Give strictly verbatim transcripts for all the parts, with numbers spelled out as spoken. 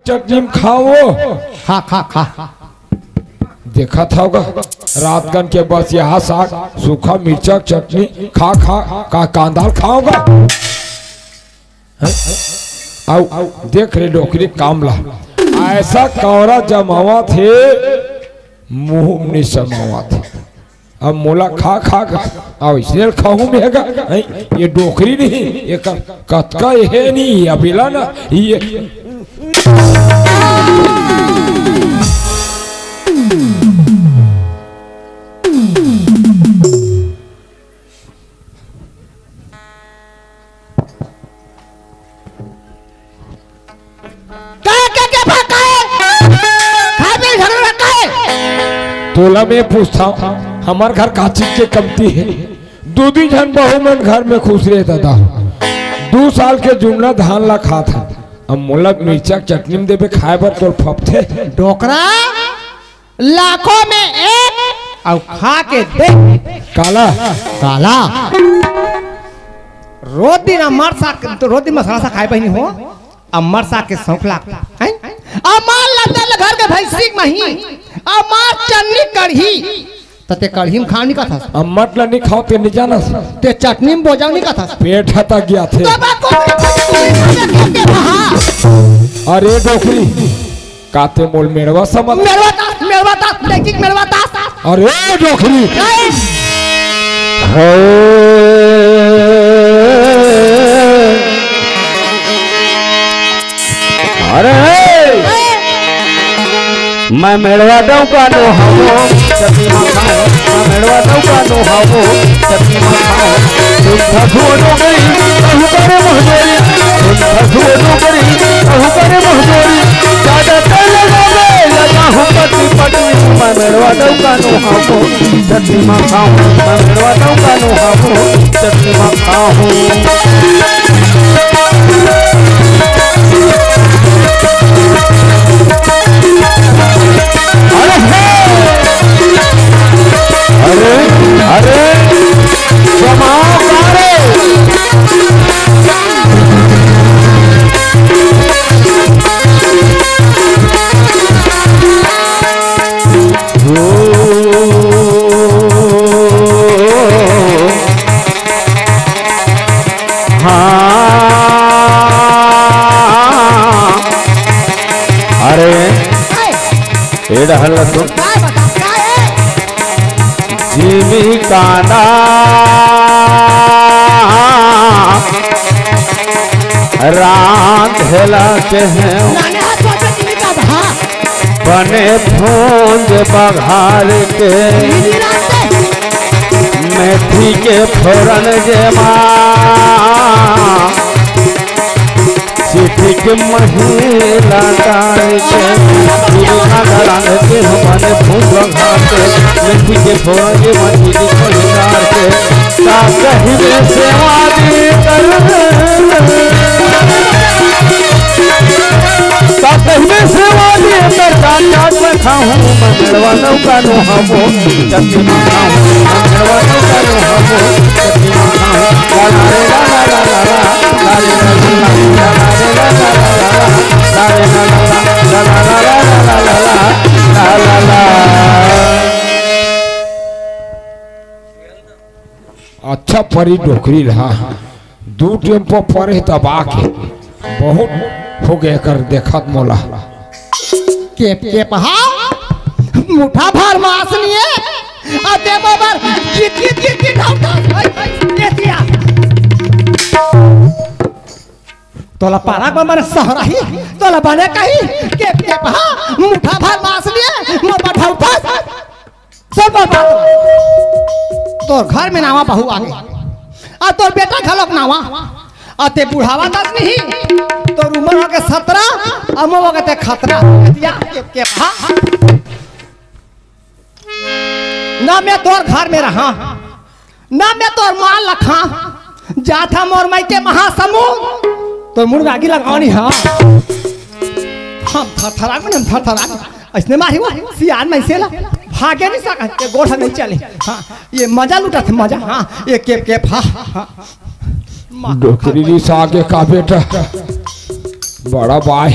चटनी में खाओ। खा, खा, खा। देखत हव गा, रात कन के बस यहाँ साग, सूखा मिर्चा, चटनी, खा, खा, का कांदा ल खाओ गा। अउ देख रे डोकरी काम ला, ऐसा कौरा जमावत हे, मुंह में नइ समावत हे। अब मोला खा खा के, अब इसने खाहूं मैं गा। हैं? ये डोकरी नहीं, ये क-, कतका ये नहीं, अबेला ना, ये काय, काय, काय, काय? खाए पीए झगड़ा काय? तोला मैं पूछता हूँ, हमार घर का चीज के कमती है? दू दू झन बहू मन घर में खुश रहे दादा। दू साल के जुन्ना धान ला खात है, अब मोला मिर्चा के चटनी में देबे खाए बर तोर फपथे। डोकरा, लाखों में एक, अउ खा के देख। काला? काला। रोज दिन अमर साग, तो रोज दिन मसाला साग खाए बहिनी हो, अमर साग के शौक लागथे, हैं? अमर लगथे घर के भैंसी के मही, अमर चन्नी कढ़ी, त ते कढ़ी में खा नहीं कथस। अमर ला नहीं खाओ, ते नहीं जानस। ते चटनी में बोजाओ नहीं कथस। पेट हता गया थे। तो बाप को अरे डोकरी, काते मोल मेड़वा समझ। मेड़वा तास, मेड़वा तास, लेकिन मेड़वा तास। अरे डोकरी। नहीं। हे। अरे। मैं मेड़वा डौका नो हवो, चटनी में खाऊं। मैं मेड़वा डौका नो हवो, चटनी में खाऊं। तुम फसुओ डोकरी, कहूं करे महजोरी। तुम फसुओ डोकरी, कहूं करे महजोरी। ज्यादा तेल लगावे, लगा हूं पटनी पटनी। मैं मेड़वा डौका नो हवो, चटनी में खाऊं। मैं मेड़वा डौका नो हवो, चटनी में खाऊं। अरे हे! अरे, अरे, जमाओ तारे। ओ, हाँ। अरे, ए डहर ल सुन। जिमी कांदा रांधेला के हैं। बने भूंज बघार के, मेथी के फोरन जेमा, सिटी के महिला तार के, बिना दलाल के बने भूंज बघार के, मेथी के फोरन जेमा, सिटी के महिला तार के। का कहिबे सेवा दी कर, का कहिबे सेवा दी कर, का चाट में खाहूं, मंगलवा नौका नो हवो, चट्टी में खाहूं, मंगलवा नौका नो हवो, चट्टी में खाहूं। ला ला रे ला ला ला ला ला, ला रे ला ला ला ला, ला रे ला ला ला ला ला, ला ला ला ला ला, ला ला ला ला ला, ला ला ला। अच्छा परी डोकरी ला, दू टेम्पो परे तब आके बहुत हो गए कर देखत मोला। केप केप हा, मुठा भर मांस लिए, आ देबो बर गीत गीत गीत गीत हम तो, ए, ए, ए, दिया। तोला पारा बन बने सहराही, तोला बने कही, केप केप हा, मुठा भर मांस लिए, मोर बठाऊ पास। सुन बात, तोर घर में नावा बहू आगे, आ तोर बेटा घलोक नावा, आ ते बुढ़ावा दस नहीं, तोर उम्र हो के सत्रह, आ मोर हो के ते खतरा। दिया के, के, हाँ। ना मैं तोर घर में रहा, ना मैं तोर माल लखा, जाथा मोर माई के महासमुंद, तोर मुड़ में आगी लगावनी, हाँ। हम थरथरा, हम थरथरा। अइसने मारी वो सियान मइनसे ला भागे नहीं सकत, ये गोड़ नहीं चले। हाँ, ये मजा लुटत हे, मजा। हाँ, ये केप केप, हाँ, हाँ। डोकरी रिसा के का बेटा, बड़ा बाय।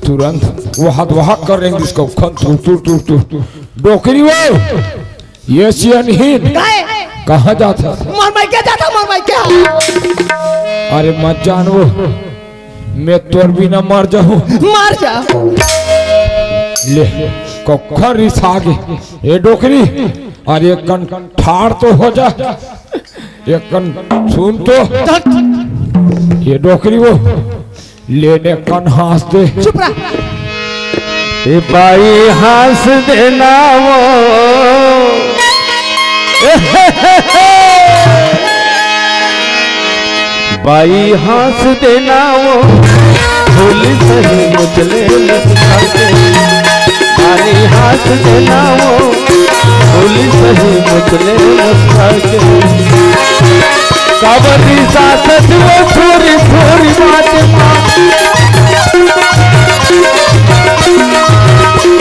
तुरंत वहां वहां कर रेंग दिस कौखन तुर तुर तुर तुर। डोकरी वो, ये सियनहीन। काहे? कहाँ जात हस? मोर मायके जात हंव, मोर मायके। अरे मत जान वो, मैं तोर बिना मर जाहूं। मर जा। ले, कौखन रिसा गे। ए डोकरी, अरे एक कन ठाड़ तो हो जा, एक कन सुन तो। ये डोकरी वो, ले ने कन हाँस दे। चुप रह। ए बाई हाँस देना वो। बाई हाँस देना वो, भूल सही मुचले मुस्का के। बाई हाँस देना वो, भूल सही मुचले मुस्का के। काबर रिसाथस वो थोरी थोरी बात मा।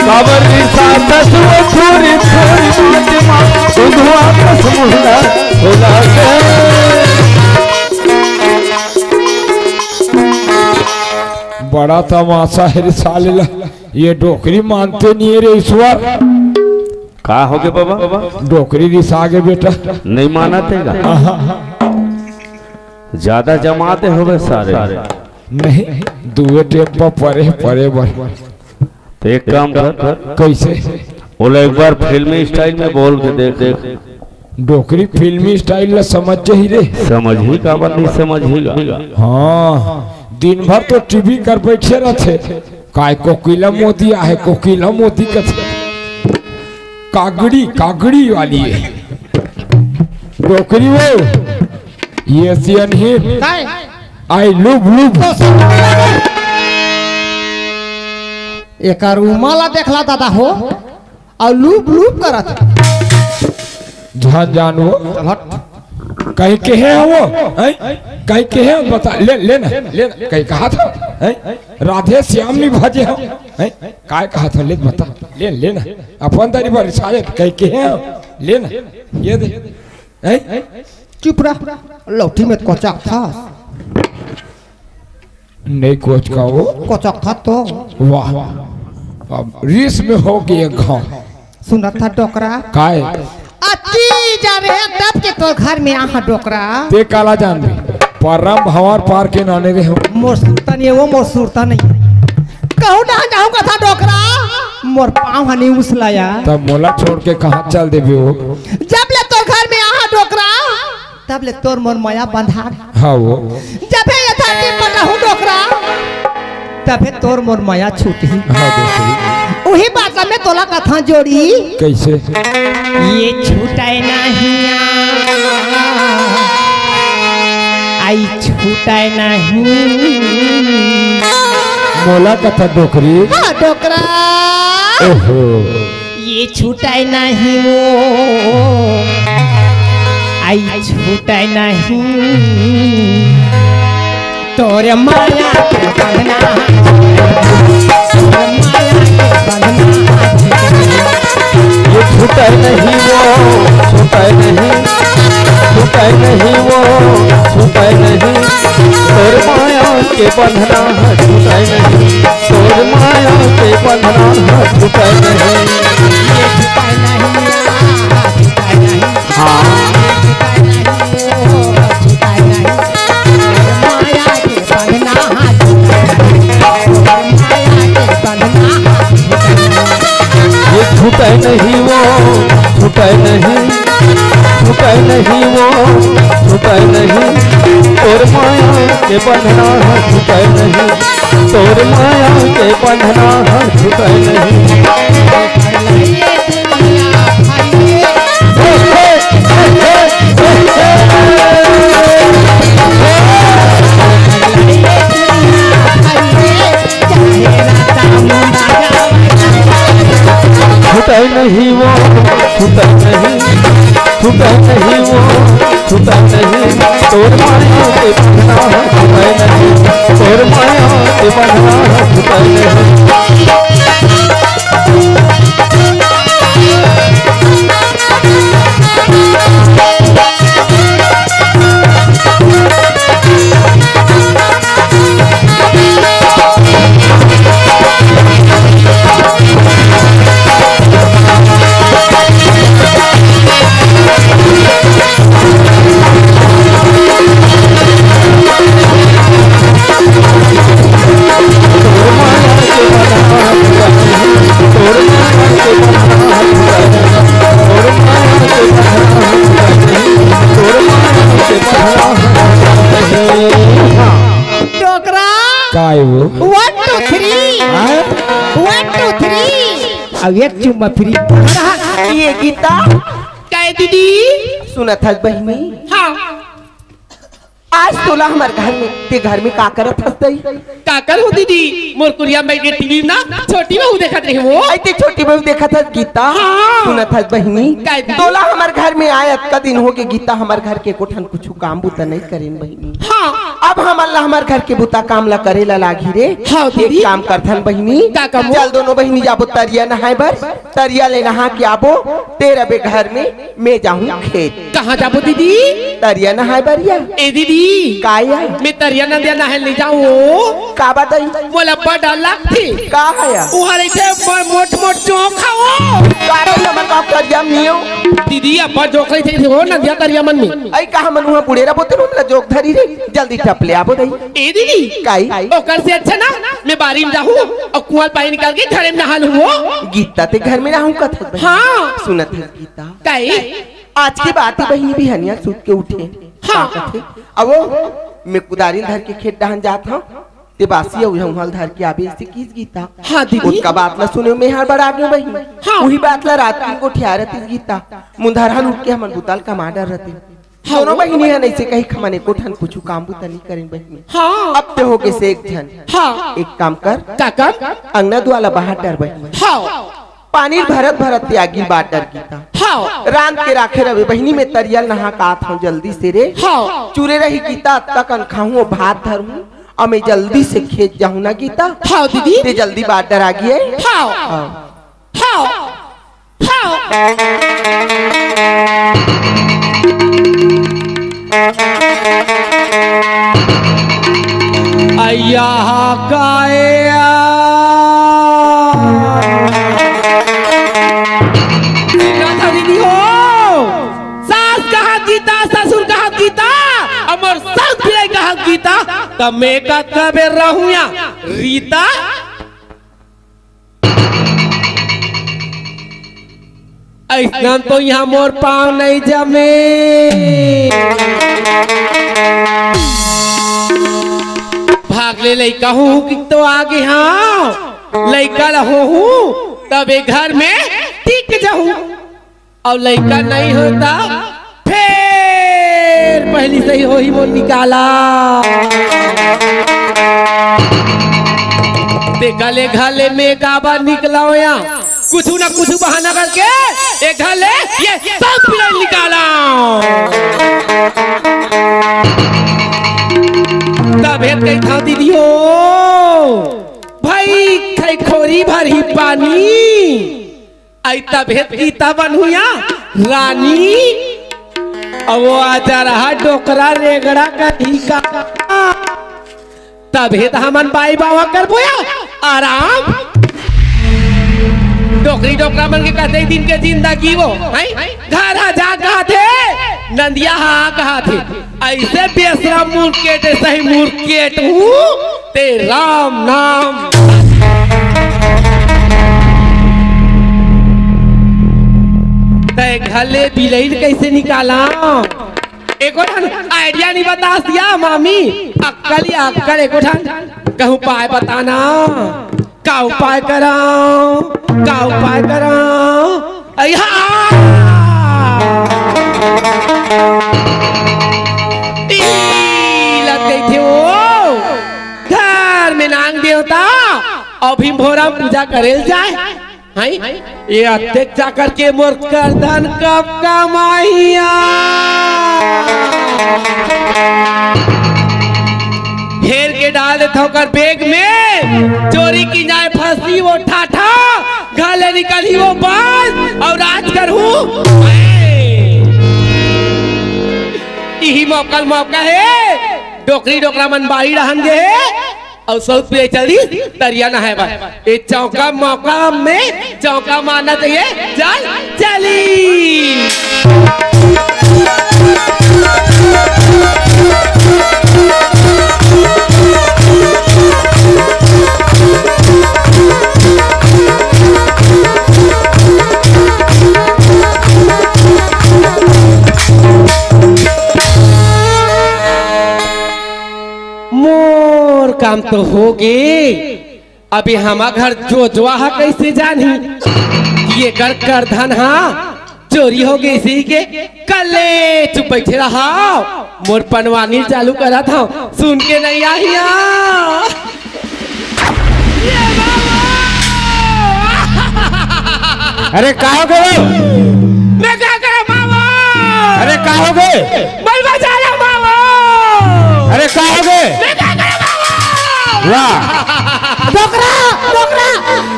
काबर रिसाथस वो थोरी थोरी बात मा। उधवा कस मुहला होला के। बड़ा तमाशा हे रे साले ला, ये डोकरी मानते नहीं है रे ईश्वर। का हो गे बाबा? डोकरी रिसा गे बेटा। नहीं मानत हे का? आहा। ज्यादा जमाते होवे सारे। नहीं, दुए टेम पर परे, परे बर। तो एक काम कर, कैसे? ओला एक बार फिल्मी स्टाइल में बोल के देख, देख। डोकरी फिल्मी स्टाइल ला समझ जाही रे। समझ ही का बात नहीं समझ ही का। हाँ, दिन भर तो टीवी कर बैठे रहते। काय कोकिला मोदी आहे, कोकिला मोदी कथे। कागड़ी, कागड़ी वाली है। डोकरी वो, ये सियनहीन। काय? आई लुब लुब। तो सुन। एकर उमा ला देखला दादा हो, अउ लुब लुब करत हे। झन जान वो। चल हट। कहीं के हे वो? हैं? कहीं के हे? बता, ले, ले ना, ले ना। कहीं कहा था? हैं? राधे श्याम नहीं भजे हो? हैं? काय कहा था? ले बता। ले, ले ना। अपन तारी पर सारे कहीं के हे? ले ना। ये दे। हैं? चुप रह, लौठी में कोचक था। नहीं कोचका वो। कोचक था तो। वाह, अब रिस में हो गए घाव। सुनत था डोकरा। काय? अति जाने तब के तोर घर में आहा डोकरा। ते काला जान भी, परम भंवर पार के नाने रे हो। मोर सुरता नहीं है वो, मोर सुरता नहीं। कहूँ ना जाहूँ कथा डोकरा, मोर पाँव ह नहीं उसलाया। तब मोला छोड़ के कहाँ चल देबे वो? जब ले तोर घर में आहा डोकरा, तब ले तोर मोर मया बंधा। हाँ वो। जब हे यथा के पटाहूँ डोकरा, तब हे तोर मोर मया छूटही। हाँ डोकरी। उही बात में तोला कथा जोड़ी। कैसे? ये छूटे नहीं आ, आई छूटे नहीं। मोला कथा डोकरी। हाँ डोकरा। ओहो। ये छूटे नहीं वो, आई छूटे नहीं। तोर माया के बंधना, तोर माया के बंधना। ये छूटे नहीं वो, छूटे नहीं, छूटे नहीं वो, छूटे नहीं। तोर माया के बंधना छूटे नहीं, तोर माया के बंधना छूटे नहीं। ये छूटे नहीं, छूटे नहीं। हाँ। ये छूटे नहीं, वो छूटे नहीं। माया के बंधना छूटे नहीं, माया के बंधना छूटे नहीं। ये छूटे नहीं वो, छूटे नहीं, छूटे नहीं वो, छूटे नहीं। तोर माया के बंधना ह छूटे नहीं, तोर माया के बंधना ह छूटे नहीं। छूटे नहीं वो, छूटे नहीं, छूटे नहीं वो, छूटे नहीं। तोर माया के बंधना ह छूटे नहीं, तोर माया के बंधना ह छूटे नहीं। अब एक चुम्मा फ्री। ये गीता। काय दीदी? सुनत हस बहिनी? हाँ। आज तोला हमर घर में, ते घर में का करत हस तई? का करूं दीदी, मोर कुरिया में बैठ के टीवी ना छोटी बहू देखत रहे वो। अई ते छोटी बहू देखत हस गीता? हाँ। सुनत हस बहिनी? काय दीदी? तोला हमर घर में आय अतका दिन होगे गीता, हमर घर के कोठन कुछु काम बुता नइ करेन बहिनी। हाँ। अब हमन ला हमर घर के बुता काम ला करे ला लागही रे। हाँ, दीदी। एक काम करथन बहिनी। का काम? चल दोनों बहिनी जाबो तरिया नहाय बर। तरिया ले नहा के आबो, ते रबे घर में, मैं जाहूं खेत। कहाँ जाबो दीदी? तरिया नहाय बर या। ए दीदी। का या? मैं तरिया नदिया नहाय ले जाऊं। का बताई? मोला बड़ा डर लगथे। का हया? उहाँ रहिथे म-, मोट मोट जोंक हवो। का रही हमर गाँव तरिया में नियो? दीदी, अब्बड़ जोंक रहिथे वो नदिया तरिया मन में। अई का हमन उहाँ बुड़े रबो ते नोन ला जोंक धरी रे, जल्दी टप ले आबो दई। ए दीदी, काई? ओकर से अच्छा ना, मैं बारी में जाहूँ अउ कुआँ पानी निकाल के घरे में नहा लूँ वो। गीता ते घर में नहाहूँ कथस बहिनी। हाँ। सुनत हस गीता? काई? आज के बात ही बहिनी बिहनिया सूत के उठे। हाँ। का कथे? अब वो मैं कुदारी धर के खेत डहन जात हूँ। ते बासी अउ उहल धर के आबे, अइसे किस गीता। हाँ, दीदी। ओतका बात ला सुने में हर बड़ा आगे बहिनी। हाँ। उही बात ला रात के गोठिया रहतिस गीता। मुंधरहन उठ के हमन बुता ल कमा डरते। हाँ। दोनों बहिनी हन अइसे कही, हमन एको ठन कुछु काम बुता नइ करेन बहिनी। हाँ। अब ते होगे से एक झन। हाँ। एक काम कर। का काम? अंगना दुआर ला बहार डर बहिनी। हाँ। पानी भरत भरत ते आगी बार डर गीता। हाँ। रांध के राखे रबे बहिनी, मैं तरिया ल नहा के आत हूँ जल्दी से रे। हाँ। चुरे रही गीता, अतका कन खाहूँ, भात धरहूँ, अउ मैं जल्दी से खेत जाहूँ ना गीता। हाँ दीदी। ते जल्दी बार डर आगी हे। हाँ। हाँ। हाँ। हाँ। अय्या काया। सुनत हव दीदी हो, सास कहत गीता, ससुर कहत गीता, अउ मोर सउत पिरई कहत गीता, त मैं का कबे रहूं या रीता? अइसना तो इहाँ मोर पाँव नइ जमे। भाग ले लइका होहूँ कि तो आगे हाँ, लइका ल होहूँ, तब ए घर में टिक जाहूँ। अउ लइका नइ होय त फेर पहिली सही होही मोर निकाला। ते गले घले में काबर निकलव या, कुछु न कुछु बहाना करके ए घर ले ए सउत पिरई निकाला। तभे कहिथव दीदी हो, भई खइखोरी भरही पानी। अई तभे त गीता बनहूँ या रानी। अउ वो आजा रहा डोकरा रेगड़ा करही का। तभे त हमन बाई बावा करबो या आराम। डोकरी डोकरा मन के कते दिन के जिंदगी वो, हैं? घर ह जा कहत हे, नंदिया हा कहत हे। अइसे बेसरा मुरकेट, सही मुरकेट हूँ, ते राम नाम। ते घले बिलई ल कइसे निकाला? एको ठन idea नइ बतास या मामी, अक्कल या अक्कल एको ठन कहूँ पाय बताना। का उपाय करंव, का उपाय करंव? अइहा! ई लग गई थे वो। घर में नांग देवता अउ भीम भोरा पूजा करे ल जाय। हैं? ये अतेक चाकर के मोर करधन कब कमाइया? हेर के डाल देथव कर bag में, चोरी की जाय फंसी वो ठाठा, घर ले निकलही वो बाज, अउ राज करहूँ। इही मौका ल मौका हे, डोकरी डोकरा मन बाड़ी रहन गे हे, अउ सउत पिरई चल दिस तरिया नहाय बर। ए चौका मौका में चौका मारना चाहिए। चल चली। मोर काम तो होगे, अभी हमर घर जोजवा ह कइसे जानही कि एकर करधन ह चोरी हो गे, इसी के कल्ले चुप बइठे रहा। मोर पनवानी चालू करत हव, सुन के नइ आही। अरे का हो गे? मैं का करँव बाबू? अरे का हो गे? मलबा जा रहा बाबू। अरे का हो गे? मैं का करँव बाबू? वाह। डोकरा, डोकरा,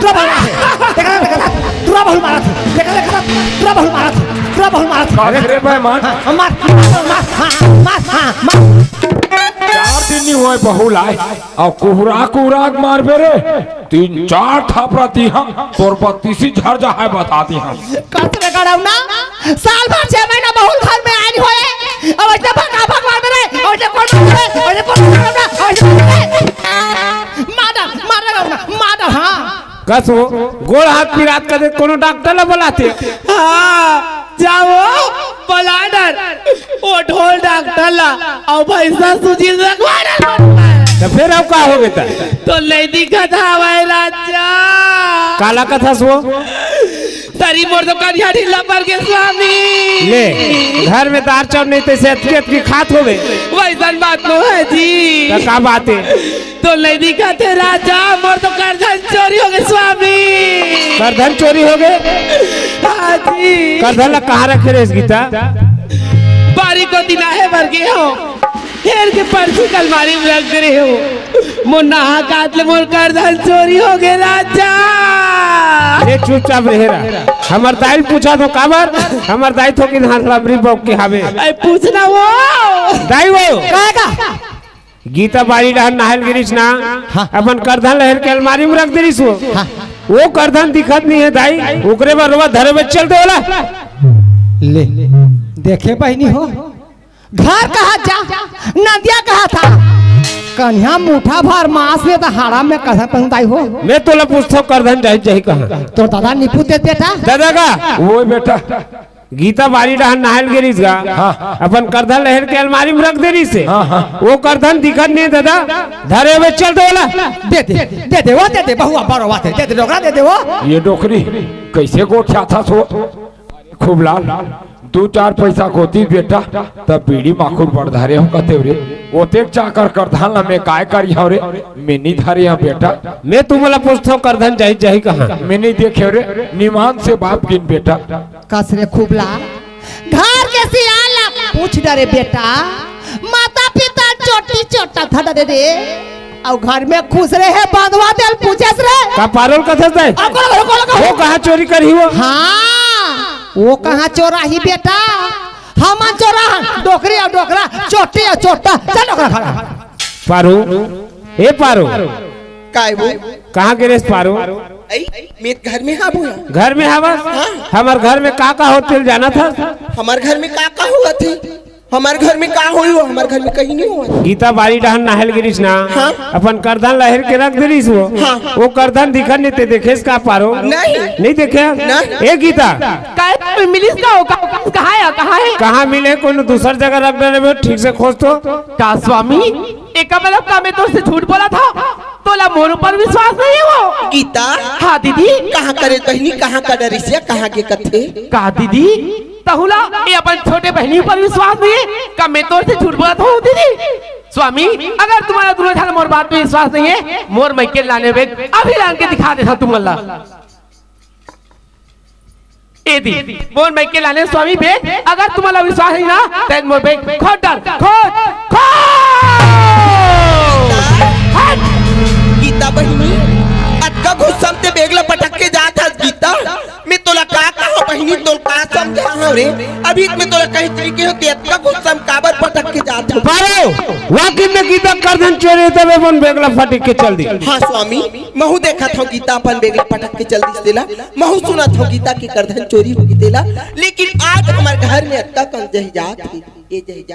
टुरा बहुल मारत हे। देखा, देखा, टुरा बहुल मारत हे। देखा, देखा, टुरा बहुल मारत हे। टुरा बहुल मारत हे। अरे भाई, मार। हाँ, मार, मार, मार, हाँ, मार, हाँ, मार। चार दिन नइ होय बहुल आय, अउ कुहरा कुहरा के मारबे रे। तीन चार थापरा दिहँव, तोर बत्तीसी झर जाहय बता दिहँव। कस रे गड़ौना, साल भर छह महीना बहुल घर में आय नइ होय, अउ अइसे भगा भग मारबे रे, अउ अइसे कोन मारबे रे, अउ अइसे कोन मारबे रे, अउ अइसे मार डार, मार डार गड़ौना, मार डार, हाँ। कस वो, गोड़ हाथ पिरात कथे कोनो डॉक्टर ला बलाते। हाँ, जावव, बला डार, ओ ढोल डॉक्टर ला, अउ भइँसा सुजील रखवा डार। त फेर अउ का हो गे त? तोला नइ दिखत हवय राजा। काला कथस वो? सरी मोर तो करिहा ढीला पर गे स्वामी। ले, घर में दार चाउर नइ ते से अतकी अतकी खात होबे। वइसन बात नोहे जी। त का बात हे? तोला नइ दिखत हे राजा, मोर तो करधन चोरी हो गे स्वामी। करधन चोरी हो गे? हाँ जी। करधन ला कहाँ रखे रहेस गीता? बारी कोती नाहे बर गे हँव, हेर के परछी के अलमारी में रख दे रहेंव। मोर नाहक हाथ ले मोर करधन चोरी हो गे राजा। ए चुपचाप रहे रहा। हमर दाई ल पूछत हँव काबर? हमर दाई थोकिन हाथ लमरी बउक के हावे। अरे पूछना वो। दाई वो। काय का? गीता बारी डहर नहाय ल गे रिहिस ना, हाँ। अपन करधन ल हेर के अलमारी में रख दे रिहिस वो। हाँ। वो करधन दिखत नइ हे दाई, ओकरे बर रोवत धरे बर चल दे ओला। ले, देखे बहिनी हो, घर कहाँ जा, नदिया कहाँ था, कन्हा मुठा भर मांस में त हाड़ा में करधन पहुँचाय हो। मैं तोला पूछथँव करधन जाही जाही कहाँ? तोर दादा नइ पूछे बेटा। दादा का? वो बेटा। गीता बारी डहर नहाय ल गे रिहिस गा। हाँ। अपन करधन ल हेर के अलमारी में रख दे रिहिस हे। हाँ, हाँ। वो करधन दिखत नइ हे दादा, धरे हुए चल दे ओला। दे दे, दे दे, वो दे दे, बहुआ बरोवा दे दे, डोकरा दे दे वो। ए डोकरी, कइसे गोठियाथस वो? खूब लाल, दू चार पइसा होतिस बेटा, त बीड़ी माखुर बड़ धरे हँव कथेंव रे। ओतेक चाकर करधन ला मैं काय करिहँव रे? मैं नइ धरे हँव बेटा। मैं तुमन ला पूछथँव करधन जाही जाही कहाँ? मैं नइ देखेंव रे, निमान से बाप गिन बेटा। कस रे खूब लाल, घर के सियान ला पूछ डरे बेटा, माता पिता चोटी चोटा धर डरे रे। अउ घर में खुसरे हे बंधवा तेला पूछस रे। का पारो ल कथस दाई? अब कोन, कोन, कोन, कोन? वो कहाँ चोरी करही वो? हाँ, वो कहाँ चोराही बेटा? हमन चोराहन, डोकरी अउ डोकरा, चोटी अउ चोटा, चल डोकरा खड़ा। पारो, ए पारो। काय वो? कहाँ गे रेहेस पारो? अई, मैं घर में हावँव। घर में हावस? हाँ। हमर घर में का का होथे तेला जानत हस? हमर घर में का का होवथे? हमर घर में का होही वो? हमर घर में कहीं नइ होवत। गीता बारी डहर नहाय ल गे रिहिस ना, हाँ। अपन करधन ल हेर के रख दे रिहिस वो। हाँ। वो करधन दिखत नइ हे, तें देखेस का पारो? नहीं। नइ देखे? नहीं। ए गीता। काय मिलिस का वो? का-, कहाँ हे? कहाँ हे? कहाँ मिले? कोनो दूसर जगह रख डरे हस, ठीक से खोज तो। का स्वामी? एकर मतलब का मैं तोर से झूठ बोलत हँव? तोला मोर ऊपर विश्वास नइ हे वो? गीता। हाँ दीदी। कहाँ करे बहिनी, कहाँ का डरिस या, कहाँ गे कथे? का दीदी? तहूँ ला ये अपन छोटे बहिनी ऊपर विश्वास नइ हे? का मैं तोर से झूठ बोलत हँव दीदी? स्वामी, अगर तुम्हर दूनों झन मोर बात में विश्वास नइ हे, मोर मइके लाने बेग अभी लान के दिखा देथँव तुमन ला। ए दी, मोर मइके लाने स्वामी बेग, अगर तुम्हर ला विश्वास नइ हे ना, त मोर बेग खोज डार, खोज, खोज! हट! गीता बहिनी, अतका गुस्सा म तें बेग ला पटक के जात हस गीता? मैं तोला का कहँव बहिनी, तोला का समझाहूँ रे? अभी मैं तोला कहिस नइ हँव, तें अतका गुस्सा म काबर पटक के जात हस? पारो, वाकई में गीता करधन चोरी हे, तभे अपन बेग ला फटिक के चल दिस। हाँ स्वामी, महूँ देखत हँव गीता अपन बेग ला पटक के चल दिस तेला। महूँ सुनत हँव गीता के करधन चोरी होगे तेला, लेकिन आज हमर घर में अतका कन जहिजात हे, ए जहिजात।